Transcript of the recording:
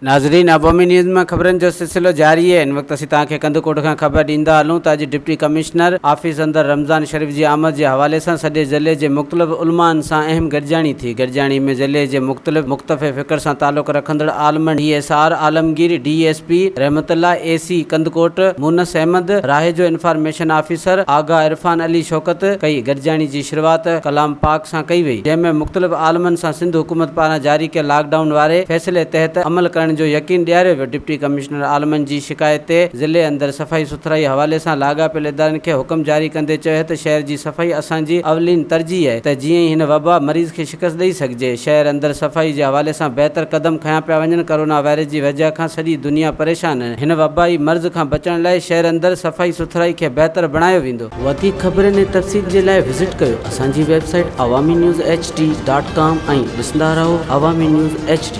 ناظرين عوامي نيوز مان خبرن جو سلسلو جاري آهي هن وقت اسين توهان کي ڪنڌڪوٽ کان خبر ڏيندا هلون ته اڄ ڊپٽي ڪمشنر آفيس اندر رمضان شريف جي آمد جي حوالي سان سڄي ضلعي جي مختلف علمائن سان اهم گڏجاڻي ٿي گڏجاڻي ۾ ضلعي جي مختلف مڪتب فڪر سان تعلق رکندڙ عالمن D S R Alamgir D S P Rehmat Allah A C Kandhkot Moonis Ahmed Rahijo information officer Agha Irfan Ali Shaukat ڪئي گڏجاڻي جي شروعات ڪلام پاڪ سان ڪئي وئي، جنهن ۾ مختلف عالمن سان سنڌ حڪومت پاران جاري ڪيل لاڪ ڊائون واري فيصلي تحت عمل ڪرڻ جو يقين ڏياريو ويو، ڊپٽي ڪمشنر عالمن جي شڪايت تي ضلعي اندر صفائي سٿرائي حوالي سان لاڳاپيل ادارن کي حڪم جاري ڪندي چيو ته شهر جي صفائي اسان جي اولين ترجيح آهي ته جيئن ئي هن وبا مريض کي شڪست ڏئي سگهجي، شهر اندر صفائي جي حوالي سان بهتر قدم کنيا پيا وڃن، ڪرونا وائرس جي وجهه کان سڄي دنيا پريشان آهي، هن وبائي مرض کان بچڻ لاء شهر اندر صفائي سٿرائي کي بهتر بڻايو ويندو. وڌيڪ خبرن ۽ تفصيل جي لاء وزٽ ڪيو اسان جي website Awami news H D dot com ۽ ڏسندا رهو عوامي نيوز ايڇ ڊي.